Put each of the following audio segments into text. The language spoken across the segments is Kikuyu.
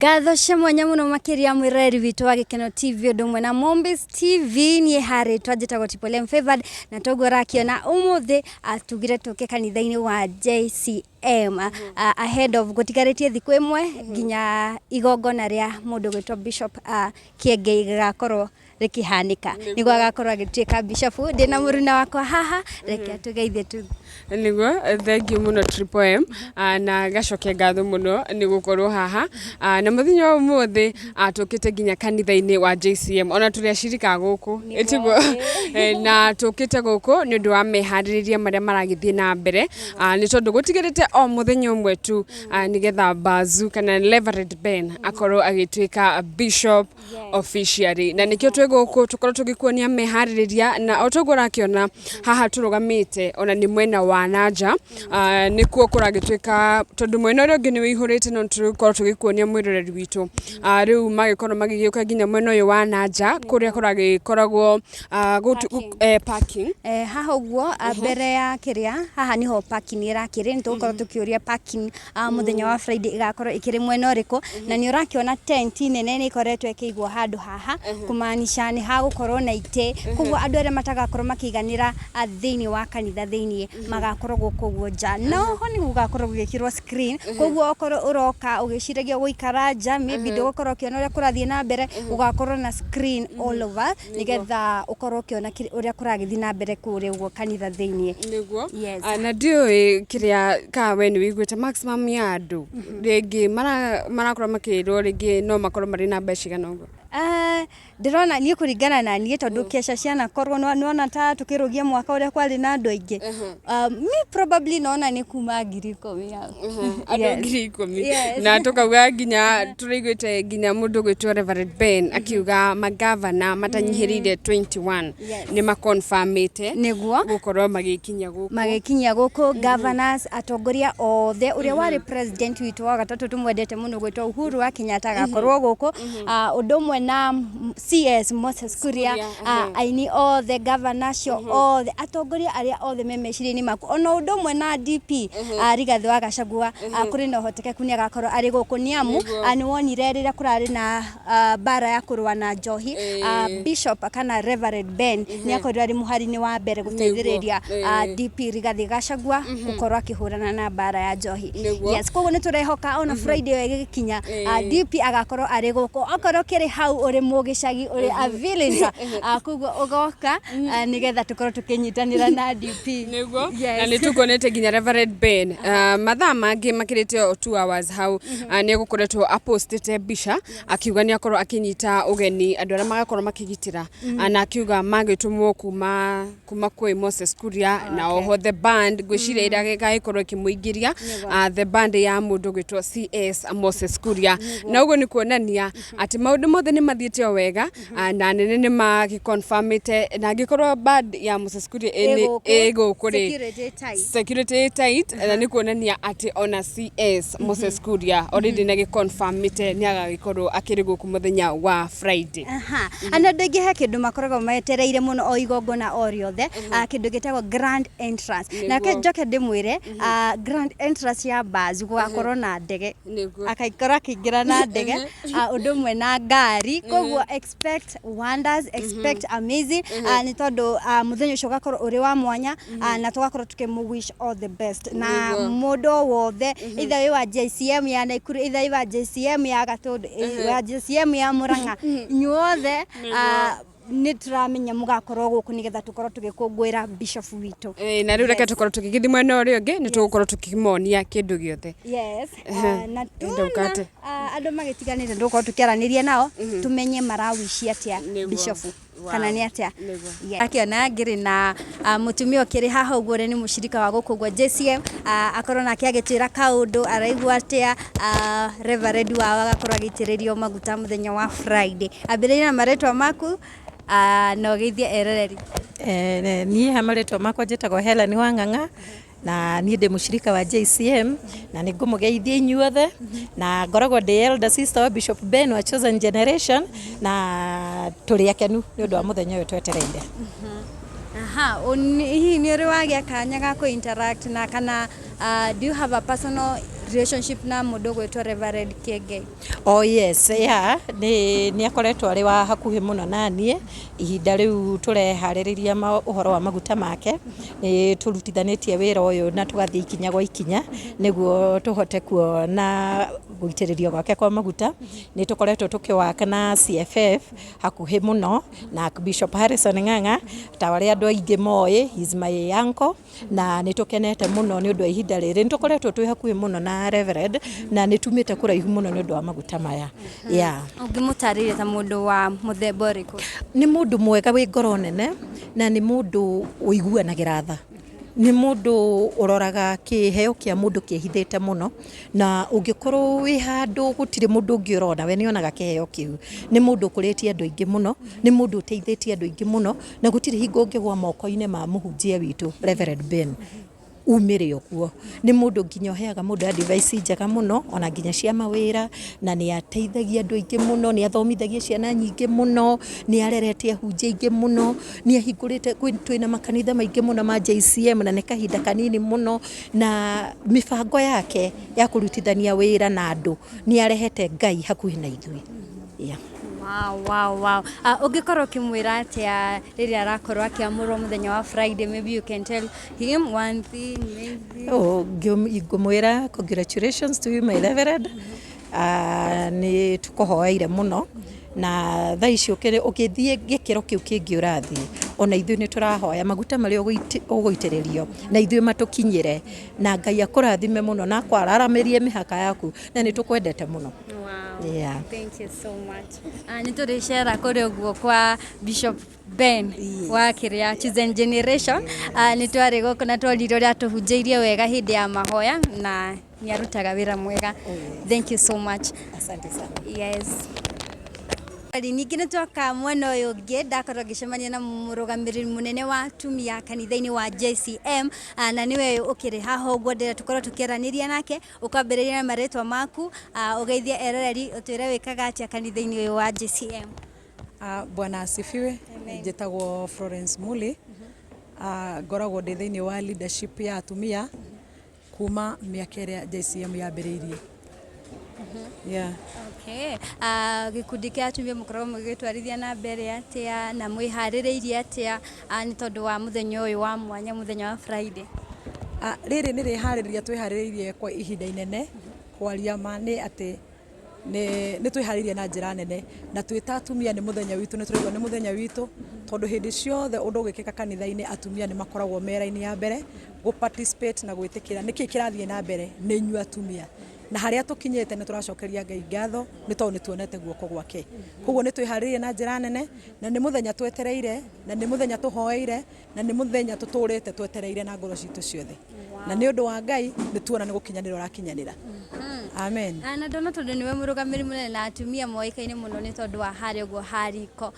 Ngatho cia mwanya mũno makĩria mwĩroreri witũ wa Gĩkeno TV ũndũ ũmwe na Mombis TV. Niĩ harĩtwa njĩtagwo Tipolem M Favored, na toguo ũrakĩona ũmũthĩ atugire tũke kanitha-inĩ wa JCM ahead of gũtigarĩtie thikũ ĩmwe nginya igongona rĩa mũndũ gwĩtwo Bishop Kĩengei gĩgakorwo rĩkĩhanĩka, nĩguo agakorwo agĩtuĩka bishop. Ndĩna mũruna wakwa haha, reke atũgeithie tu. Nĩguo, thank you mũno Triple M. Na gacoke ngatho mũno nĩ gũkorwo haha. Na mũthenya wa ũmũthĩ tũkĩte nginya kanitha-inĩ wa JCM, ona tũrĩ acirika a gũkũ, ĩtiguo? Na tũkĩte gũkũ nĩ ũndũ wa meharĩrĩria marĩa maragĩthiĩ na mbere, nĩ tondũ gũtigĩrĩte o mũthenya ũmwe tu nĩgetha Bazu kana Reverend Ben akorwo agĩtuĩka bishop officially. Na nĩkĩo twĩ gũkũ tũkorwo tũgĩkuonia meharĩrĩria, na o toguo ũrakĩona haha tũrũgamĩte ona nĩ mwena wa nanja, nĩkuo kũragĩtuĩka, tondũ mwena ũrĩa ũngĩ nĩ wĩihũrĩte, no tũgũkorwo tũgĩkuonia mwĩroreri witũ. Rĩu magĩkorwo magĩgĩũka nginya mwena ũyũ wa nanja kũrĩa kũragĩkoragwo parking. Haha ũguo mbere ya kĩrĩa haha nĩho parking ĩrakĩrĩ. Nĩ tũgũkorwo tũkĩũria parking mũthenya wa Friday ĩgakorwo ĩkĩrĩ mwena ũrĩkũ, na nĩ ũrakĩona tent nene nĩ ĩkoretwo ĩkĩigwo handũ haha, kũmaanisha nĩ hagũkorwo na itĩ. Koguo andũ arĩa matagakorwo makĩiganĩra thĩinĩ wa kanitha thĩinĩ magakorwo gũkũ ũguo nja, na oho nĩ gũgakorwo gũgĩkĩrwo screen. Koguo okorwo ũroka ũgĩciragia gũikara nja, maybe ndũgũkorwo ũkĩona ũrĩa kũrathiĩ na mbere, gũgakorwo na screen all over nĩgetha ũkorwo ũkĩona ũrĩa kũragĩthiĩ na mbere kũrĩa ũguo kanitha thĩinĩ. Nĩguo. Yes. Na ndiũĩ kĩrĩa kana we nĩ wĩiguĩte maximum ya andũ rĩngĩ marakorwo makĩrwo rĩngĩ no makorwo marĩ na mbeca cigana ũguo? Ndĩrona niĩ, kũringana na niĩ, tondũ keca cianakorwo nĩwona ta tũkĩrũgia mwaka ũrĩa kwarĩ na andũ aingĩ, me probably nona nĩ kuma 10,000 hau. Andũ 10,000. Yes. Na tũkauga nginya tũraiguĩte nginya mũndũ gwĩtwo Reverend Ben akiuga magavana matanyihĩrĩire 21 nĩ makonfamĩte gũkorwo magĩkinya gũkũ. Magĩkinyia gũkũ governors, atongoria othe, ũrĩa warĩ president witũ wa gatatũ tũmwendete mũno gwĩtwo Uhuru wa Kenyatta agakorwo gũkũ, ũndũ ũmwe na CS Moses Kuria, aini othe, governor acio othe, atongoria arĩa othe me meciria-inĩ maku, ona ũndũ ũmwe na DP Rigathĩ wa Gachagua, kũrĩ na ũhotekeku nĩ agakorwo arĩ gũkũ, nĩ amu nĩ wonire rĩrĩa kũrarĩ na mbara ya kũrũa na njohi, Bishop kana Reverend Ben nĩ akorirwo arĩ mũhari-inĩ wa mbere gũteithĩrĩria DP Rigathĩ Gachagua gũkorwo akĩhũrana na mbara ya njohi. Yes, koguo nĩ tũrehoka ona Friday ĩyo ĩgĩkinya, DP agakorwo arĩ gũkũ. Okorwo ũkĩrĩ hau ũrĩ mũgĩcagi, ũrĩ a villager, koguo ũgoka nĩgetha tũkorwo tũkĩnyitanĩra na DP. Na nĩ tukuonete nginya Reverend Ben mathaa mangĩ makĩrĩte o 2 hours hau, nĩ egũkoretwo apostĩte mbica akiuga nĩ akorwo akĩnyita ũgeni andũ arĩa magakorwo makĩgitĩra. Na akiuga magĩtũmwo kuma kwĩ Moses Kuria, na oho the band ngwĩciria ĩrĩa ĩgagĩkorwo ĩkĩmũingĩria, the band ya mũndũ gwĩtwo CS Moses Kuria. Na ũguo nĩ kuonania atĩ maũndũ mothe nĩ mathiĩte o wega, na nene nĩ magĩconfirmĩte, na angĩkorwo band ya Moses Kuria ĩ ĩ gũkũ rĩ, Security tight. Security ĩ tight, na nĩ kuonania atĩ ona CS Moses Kuria already nĩ agĩconfirmĩte nĩ agagĩkorwo akĩrĩ gũkũ mũthenya wa Friday. Aha. Ana andũ aingĩ he kĩndũ makoragwo metereire mũno o igongona o rĩothe, kĩndũ gĩtagwo grand entrance. Nake njoke ndĩmwĩre, grand entrance ya Bazu gũgakorwo na ndege. Akaikorwo akĩingĩra na ndege, ũndũ ũmwe na ngari. Koguo expect wonders, expect amazing, nĩ tondũ mũthenya ũcio ũgakorwo ũrĩ wa mwanya, na tũgakorwo tũkĩmũ wish all the best. Na mũndũ o wothe, either wĩ wa JCM ya Naikuru, either wĩ wa JCM ya Gatũndũ, wa JCM ya Murang'a, inyuothe nĩ tũramenya mũgakorwo gũkũ nĩgetha tũkorwo tũgĩkũngũĩra bishop witũ. Na rĩu reke tũkorwo tũgĩgĩthiĩ mwena ũrĩa ũngĩ, nĩ tũgũkorwo tũkĩmonia kĩndũ gĩothe. Yes, na Enda tuona ũkate. Andũ magĩtiganĩte, tũgũkorwo tũkĩaranĩria nao tũmenye marawici atĩa bishop kana nĩ atĩa. Yes. Akĩona ngĩrĩ na mũtumia ũkĩrĩ haha ũguo, ũrĩa nĩ mũcirika wa gũkũ ũguo JCM, akorwo nake agĩtwĩra kaũndũ araigua atĩa reverend wao agakorwo agĩitĩrĩrio maguta mũthenya wa Friday. Ambĩrĩria na marĩtwa maku na ũgeithie eroreri. Niĩ ha marĩtwa makwa njĩtagwo Helen Wang'ang'a, na niĩ ndĩ mũcirika wa JCM, na nĩ ngũmũgeithia inyuothe, na ngoragwo ndĩ elder sister wa Bishop Ben wa Chosen Generation, na tũrĩ akenu nĩ ũndũ wa mũthenya ũyũ twetereire. Aha, hihi nĩ ũrĩ wagĩa kanya ga kũ interact na kana do you have a personal Relationship na mũndũ ũgwĩtwo Reverend Kiengei? Oh yes, yeah, nĩ akoretwo arĩ wa hakuhĩ mũno na niĩ ihinda rĩu tũreharĩrĩria ũhoro wa maguta make. Nĩ tũrutithanĩtie wĩra ũyũ na tũgathiĩ ikinya gwa ikinya nĩguo tũhote kuona gũitĩrĩrio gwake kwa maguta. Nĩ tũkoretwo tũkĩwaka na CFF hakuhĩ mũno na Bishop Harrison Ng'ang'a, ta ũrĩa andũ aingĩ moĩ, he is my uncle, na nĩ tũkenete mũno nĩ ũndũ wa ihinda rĩrĩ. Nĩ tũkoretwo twĩ hakuhĩ mũno na Reverend na nĩ tumĩte kũraihu mũno nĩ ũndũ wa maguta maya, yeah. Ũngĩmũtarĩria ta mũndũ wa mũthemba ũrĩkũ? Nĩ mũndũ mwega wĩ ngoro nene na nĩ mũndũ ũiguanagĩra tha. Nĩ mũndũ ũroraga kĩheo kĩa mũndũ kĩhithĩte mũno, na ũngĩkorwo wĩ handũ gũtirĩ mũndũ ũngĩ ũrona, we nĩonaga kĩheo kĩu. Nĩ mũndũ ũkũrĩtie andũ aingĩ mũno, nĩ mũndũ ũteithĩtie andũ aingĩ mũno, na gũtirĩ hingo ũngĩgwa moko-inĩ ma mũhunjia witũ Reverend Ben umĩre ũguo. Nĩ mũndũ nginya ũheaga mũndũ advice njega mũno, ona nginya cia mawĩra, na nĩ ateithagia andũ aingĩ mũno, nĩ athomithagia ciana nyingĩ mũno, nĩ arerete ahunjia aingĩ mũno, nĩ ahingũrĩte, twĩna makanitha maingĩ mũno ma JCM na nĩ kahinda kanini mũno, na mĩbango yake ya kũrutithania wĩra na andũ nĩ arehete Ngai hakuhĩ na ithuĩ. Yeah. Wow. Ũngĩkorwo ũkĩmwĩra atĩa rĩrĩa arakorwo akĩamũrwo mũthenya wa Friday? Maybe you can tell him one thing, maybe. Oh, ngũmwĩra congratulations to you, my reverend. Nĩ tũkũhoeire mũno na thaa ici ũgĩthiĩ gĩkĩro kĩu kĩngĩ ũrathiĩ, ona ithuĩ nĩ tũrahoya maguta marĩa ũgũitĩrĩrio na ithuĩ matũkinyĩre, na Ngai akũrathime mũno na akwararamĩrie mĩhaka yaku, na nĩ tũkwendete mũno. Wow. Yeah. Thank you so much. Nĩ tũrĩcera kũrĩ ũguo kwa Bishop Ben wa kĩrĩa Chosen Generation. Nĩ twarĩ gũkũ na tuonire ũrĩa atũhunjĩirie wega hĩndĩ ya mahoya, na nĩ arutaga wĩra mwega. Thank you so much. Asante sana. Yes. Ningĩ nĩ twoka mwena ũyũ ũngĩ, ndakorwo ngĩcemania na mũrũgamĩrĩri mũnene wa atumia kanitha-inĩ wa JCM, na nĩwe ũkĩrĩ haha ũguo ndĩrenda tũkorwo tũkĩaranĩria nake. Ũkwambĩrĩria na marĩtwa maku, ũgeithie eroreri, ũtwĩre wĩkaga atĩa kanitha-inĩ ũyũ wa JCM. Bwana asifiwe. Njĩtagwo Florence Muli. Ngoragwo ndĩ thĩinĩ wa leadership ya atumia kuma mĩaka ĩrĩa JCM yambĩrĩirie. Yeah. Okay. Gĩkundi kĩa atumia mũkoragwo mũgĩgĩtwarithia na mbere atĩa, na mwĩharĩrĩirie atĩa nĩ tondũ wa mũthenya ũyũ wa mwanya, mũthenya wa Friday? Rĩrĩ nĩ rĩharĩrĩria twĩharĩrĩirie kwa ihinda inene. Kwaria ma nĩ atĩ nĩ twĩharĩirie na njĩra nene, na twĩ ta atumia nĩ mũthenya witũ, nĩ tũraigua nĩ mũthenya witũ, tondũ hĩndĩ ciothe ũndũ ũgĩkĩka kanitha-inĩ atumia nĩ makoragwo me raini ya mbere gũ participate na gwĩtĩkĩra nĩkĩ kĩrathiĩ na mbere nĩ inyuĩ atumia. Na harĩa tũkinyĩte nĩ tũracokeria Ngai ngatho nĩ tondũ nĩ tuonete guoko gwake. Koguo nĩ twĩharĩirie na njĩra nene, na nĩ mũthenya twetereire, na nĩ mũthenya tũhoeire, na nĩ mũthenya tũtũrĩte twetereire na ngoro citũ ciothe. Na nĩ ũndũ wa Ngai nĩ tuona nĩ gũkinyanĩra ũrakinyanĩra. Amen. Na ndona tondũ nĩwe mũrũgamĩrĩri mũnene na atumia moĩkaine mũno nĩ tondũ wa harĩa ũguo hariko,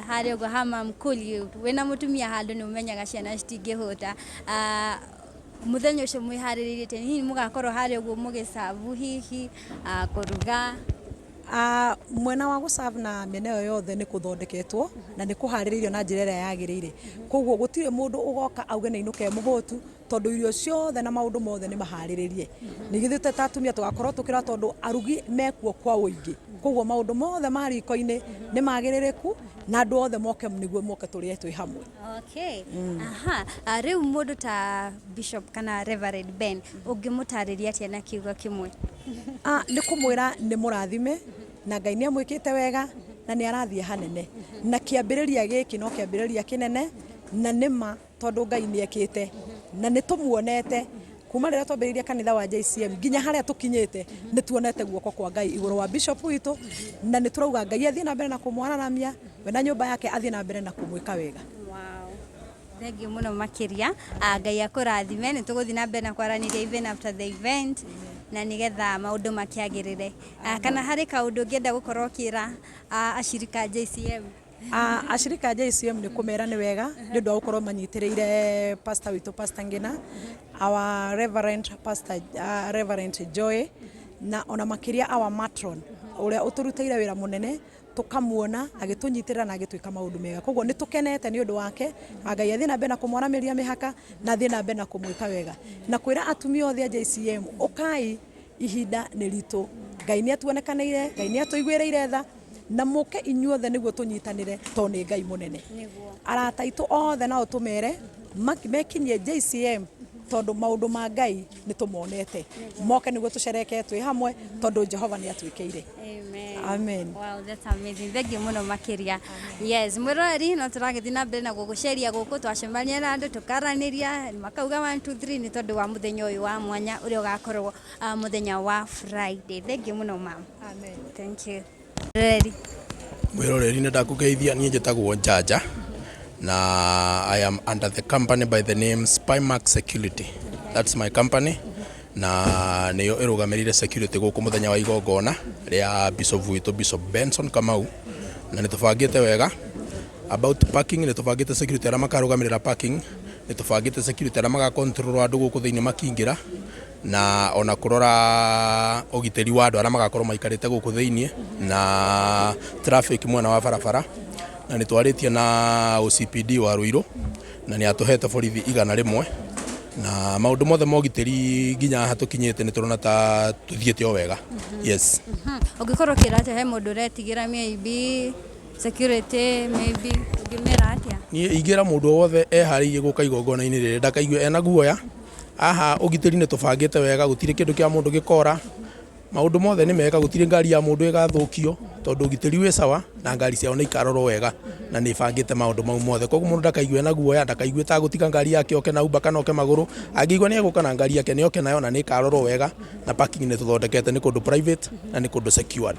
harĩa ũguo ha mamkuli, wĩna mũtumia handũ nĩ ũmenyaga ciana citingĩhũta. Mũthenya ũcio mwĩharĩrĩirie atĩa? Hihi mũgakorwo harĩa ũguo mũgĩcabu, hihi kũruga? Mwena wa gũserve na mĩena ĩyo yothe nĩ kũthondeketwo na nĩ kũharĩrĩirio na njĩra ĩrĩa yagĩrĩire. Koguo gũtirĩ mũndũ ũgoka auge nĩ ainũke mũhũtu, tondũ irio ciothe na maũndũ mothe nĩ maharĩrĩrie. Ningĩ ithuĩ ta atumia tũgakorwo tũkĩrora tondũ arugi mekuo kwa ũingĩ. Koguo maũndũ mothe ma riko-inĩ nĩ magĩrĩrĩku na andũ othe moke nĩguo moke tũrĩe twĩ hamwe. Okay. Aha. Rĩu mũndũ ta Bishop kana Reverend Ben ũngĩmũtarĩria atĩa na kiugo kĩmwe? Nĩ kũmwĩra nĩ mũrathime na Ngai nĩ amwĩkĩte wega na nĩ arathiĩ hanene. Na kĩambĩrĩria gĩkĩ no kĩambĩrĩria kĩnene, na nĩ ma tondũ Ngai nĩ ekĩte na nĩ tũmuonete kuma rĩrĩa twambĩrĩirie kanitha wa JCM nginya harĩa tũkinyĩte, nĩ tuonete guoko kwa Ngai igũrũ wa bishop witũ, na nĩ tũrauga Ngai athiĩ na mbere na kũmwararamia we na nyũmba yake, athiĩ na mbere na kũmwĩka wega. Wow. Thank you mũno makĩria. Ngai akũrathime. Nĩ tũgũthiĩ na mbere na kwaranĩria even after the event, na nĩgetha maũndũ makĩagĩrĩre. Kana harĩ kaũndũ ũngĩenda gũkorwo ũkĩra acirika a JCM? Acirika a JCM nĩ kũmera nĩ wega nĩ ũndũ wa gũkorwo manyitĩrĩire pastor witũ, Pastor Ngina, our Reverend Pastor, Reverend Joy, na ona makĩria our matron ũrĩa ũtũrutĩire wĩra mũnene. Tukamuona agĩtũnyitĩrĩra na agĩtwĩka maũndũ mega. Koguo nĩ tũkenete nĩ ũndũ wake, na Ngai athiĩ na mbere na kũmwaramĩria mĩhaka na athiĩ na mbere na kũmwĩka wega, na kwĩra atumia othe a JCM, ũkai, ihinda nĩ ritũ. Ngai nĩ atuonekanĩire, Ngai nĩ atũiguĩrĩire tha, na mũke inyuothe nĩguo tũnyitanĩre, tondũ nĩ Ngai mũnene. Arata aitũ othe nao tũmere mekinyie JCM, tondũ maũndũ ma Ngai nĩ tũmonete. Moke nĩguo tũcereke twĩ hamwe, tondũ Jehova nĩ atwĩkĩire. Amen. Amen. Wow, that's amazing. Thank you muno makiria. Yes, mwiroreri, no tũragĩthiĩ na mbere na gũgũceria gũkũ, twacemania na andũ tũkaranĩria makauga 1 2 3 nĩ tondũ wa mũthenya ũyũ wa mwanya ũrĩa ũgakorwo mũthenya wa Friday. Thank you mũno, ma'am. Amen. Thank you. Mwiroreri. Mwiroreri, nĩ ndakũgeithia. Niĩ njĩtagwo Njanja na I am under the company by the name Spymax Security. That's my company, na nĩyo ĩrũgamĩrĩire security gũkũ mũthenya wa igongona rĩa Bishop witũ, Bishop Benson Kamau. Na nĩ tũbangĩte wega about parking, nĩ tũbangĩte security arĩa makarũgamĩrĩra parking, nĩ tũbangĩte security arĩa magacontrol andũ gũkũ thĩinĩ makingĩra, na ona kũrora ũgitĩri wa andũ arĩa magakorwo maikarĩte gũkũ thĩinĩ na traffic mwena wa barabara. Na nĩ twarĩtie na OCPD wa Ruiru na nĩ atũhete borithi 100, na maũndũ mothe ma ũgitĩri nginya haha tũkinyĩte nĩ tũrona ta tũthiĩte o wega, yes. Ũngĩkorwo ũkĩra atĩa he mũndũ ũretigĩra maybe security, maybe ũngĩmera atĩa? Niĩ ingĩra mũndũ o wothe eharĩirie gũka igongona-inĩ rĩrĩ ndakaigue ena guoya. Haha ũgitĩri nĩ tũbangĩte wega, gũtirĩ kĩndũ kĩa mũndũ gĩkora, maũndũ mothe nĩ mega, gũtirĩ ngari ya mũndũ ĩgathũkio tondũ ũgitĩri wĩ sawa na ngari ciao nĩ ikarorwo wega na nĩ ibangĩte maũndũ mau mothe. Koguo mũndũ ndakaigue na guoya, ndakaigue ta gũtiga ngari yake oke na Uber kana oke magũrũ. Angĩigua nĩ egũka na ngari yake, nĩ oke nayo na nĩ ĩkarorwo wega. Na parking nĩ tũthondekete, nĩ kũndũ private na nĩ kũndũ secured.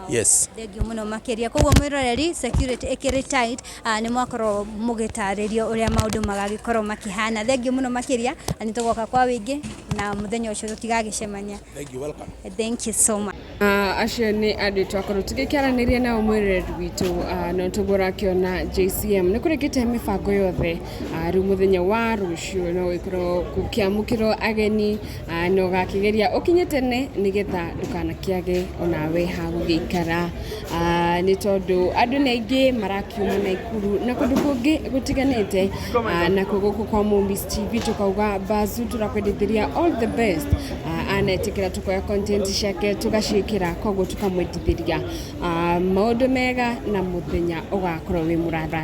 Yes. Thank you mũno makĩria. Koguo mwĩroreri, security ĩkĩrĩ tight, nĩ mwakorwo mũgĩtarĩrio ũrĩa maũndũ magagĩkorwo makĩhana. Thank you mũno makĩria, na nĩ tũgoka kwa wĩingĩ na mũthenya ũcio tũtigagĩcemania. Thank you, welcome. Thank you so much. Acio nĩ andũ twakorwo tũgĩkĩaranĩria nao, mwĩroreri witũ. No tũguo ũrakĩona JCM nĩ kũrĩkĩte mĩbango yothe. Rĩu mũthenya wa rũciũ no gũkorwo gũkĩamũkĩrwo ageni, na ũgakĩgeria ũkinye tene nĩgetha ndũkanakĩage onawe ha gũgĩikara, nĩ tondũ andũ nĩ aingĩ marakiuma Naikuru na kũndũ kũngĩ gũtiganĩte. Nakuo gũkũ kwa Momis TV tũkauga bazu tũrakwendithĩria all the best. Anetĩkĩra tũkoya content ciake tũgaciĩkĩra, koguo tũkamwendithĩria maũndũ mega na mũthenya ũgakorwo wĩ mũratha.